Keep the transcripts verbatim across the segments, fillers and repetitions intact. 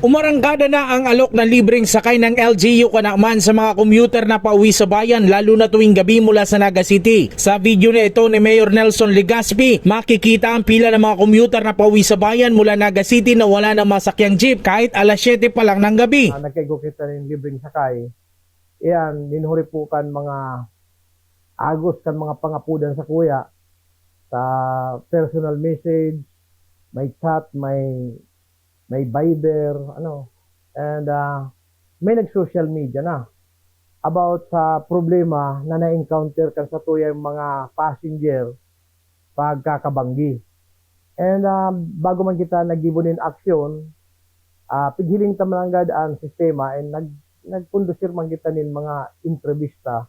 Umarangkada na ang alok na libreng sakay ng L G U kanaman sa mga commuter na pauwi sa bayan, lalo na tuwing gabi mula sa Naga City. Sa video na ito ni Mayor Nelson Legaspi, makikita ang pila ng mga commuter na pauwi sa bayan mula Naga City na wala na masakyang jeep kahit alas siyete pa lang ng gabi. Ah, nagkaigo kita ng libreng sakay. Iyan, ninhuri po kan mga agos kan mga pangapudan sa kuya, sa personal message, may chat, may, may Viber, ano, and, ah, may nag-social media na about sa problema na na-encounter kan satuyang mga passenger pagkakabanggi. And, ah, bago man kita naggibo nin aksyon, ah, pighiling ta man nanggad an sistema and nag-, nagkondusir man kita nin mga entrevista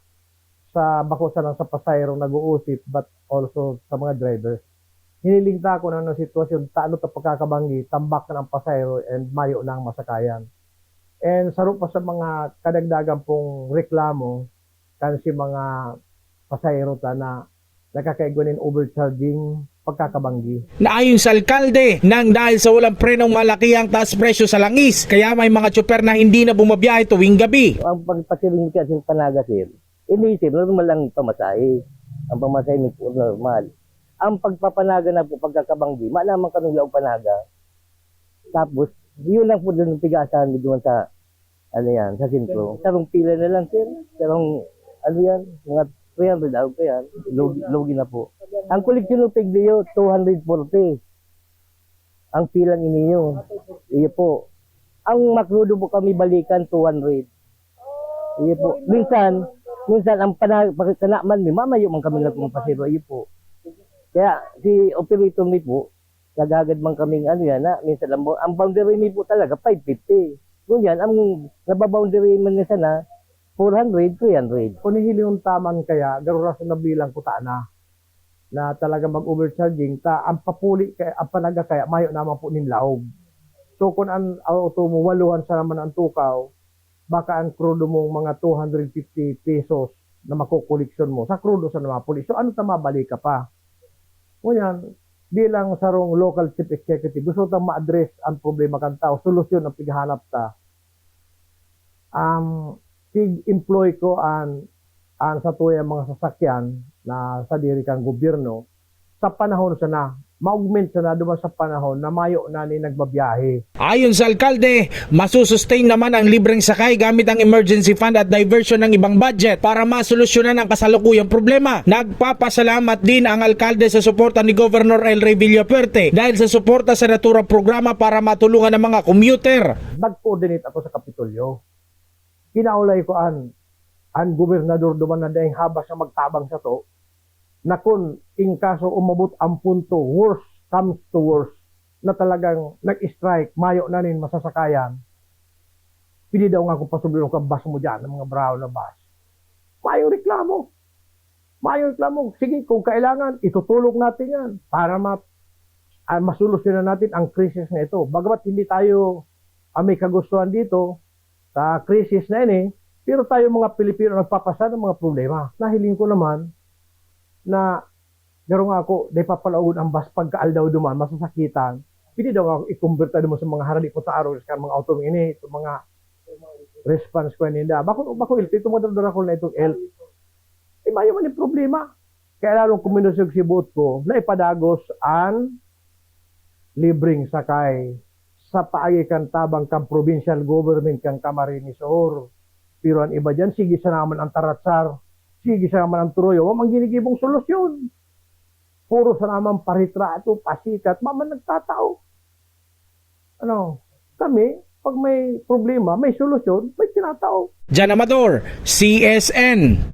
sa bako sana sa pasahero nag-uusip, but also sa mga drivers. Hiniling ta kung ano ang sitwasyon, ta ano ta pagkakabanggi, tambak na ang pasahero and mayo na ang masakayan. And saro pa sa mga kadagdagan pong reklamo kan si mga pasahero ta na nakakaigwa nin overcharging pagkakabanggi. Na ayon sa alkalde, nang dahil sa walang prenong malaki ang taas presyo sa langis, kaya may mga tsoper na hindi na bumabiyahe tuwing gabi. Ang pagpasiring kasi ng Panaga, sir, inisip, normal ang pamasahe. Ang pamasahe ni po, normal. Ang pagpapanaga na po, pagkakabanggi, malamang kami lang panaga. Tapos, yun lang po din ang pig-aasahan mo doon sa, ano yan, sa sentro. Sarong pila na lang, sir. Sarong, ano yan, mga three hundred out pa yan. Lugi, lugi na po. Ang koleksyon ng pigdiyo, two hundred forty. Ang pilang ininyo. Iyo po. Ang makrudo po kami balikan, two hundred. Iyo po. Minsan, minsan ang pana-, pagkanaman mi, mamayo man kami nagkumpasero. Iyo po. Kaya si operator mi po, naghagad man kaming ano yan, na minsan ang, ang boundary mi po talaga, five fifty. Ngunyan, ang nababoundary man na sana, four hundred, three hundred. Kung hihilingon ta man kaya, garo rason na bilang kutana na talaga mag-overcharging ta, ang papuli kaya, ang panaga kaya, mayo naman po nin laog. So, kung ang auto mo, waluhan sa naman ang tukaw, baka ang krudo mong mga two hundred fifty pesos na makokoleksyon mo, sa krudo sa namapuli. So, ano ta mabalik ka pa? Ngunyan, bilang sarong local chief executive, gusto ta ma-address ang problema kan tao, solusyon ang pighanap ta. Um, pig-employ ko an, an satuyang mga sasakyan na sadiri kan gobyerno sa panahon sana, ma-augment sana duman sa panahon na mayo na ni nagbabiyahe. Ayon sa alkalde, masusustain naman ang libreng sakay gamit ang emergency fund at diversion ng ibang budget para masolusyonan ang kasalukuyang problema. Nagpapasalamat din ang alkalde sa suporta ni Governor El Rey Villafuerte dahil sa suporta sa naturang programa para matulungan ang mga commuter. Nag-coordinate ako sa Kapitolyo. Kinaulay ko an, an gobernador duman na daing habas na magtabang sato, na kun in kaso umabot ang punto, worst comes to worst, na talagang nag-strike, mayo na nin masasakayan, pwede daw nga akong pasubiron ka, bus mo dyan, ang mga brown na bus. Mayong reklamo. Mayong reklamo. Sige, kung kailangan, itutulong natin yan para ma-, ah, masolusyonan natin ang krisis na ito. Bagamat hindi tayo, ah, may kagustuhan dito sa krisis na ini, pero tayo mga Pilipino nagpapasa ng mga problema. Nahiling ko naman na garo nga ako, dai papalaogon ang bus pagkaaldaw duman, masasakitan. Pwede daw ako i-convert duman sa mga harali ko sa araw, sa mga auto ini, sa mga response ko ninda. Bako, bako, ilto, itong mga darakol na itong el. Eh, mayo man yung problema. Kaya lalong kuminusog si buot ko na ipadagos an libreng sakay sa paagi kan tabang kan provincial government kan Camarines Sur. Pero an iba diyan, sige sa naman ang taratsar, sige sa naman ang turoyo, wa man ginigibong solusyon. Puro sa naman paritrato, pasikat, maman nagtatao. Ano, kami, pag may problema, may solusyon, may tinatao. Jan Amador, C S N.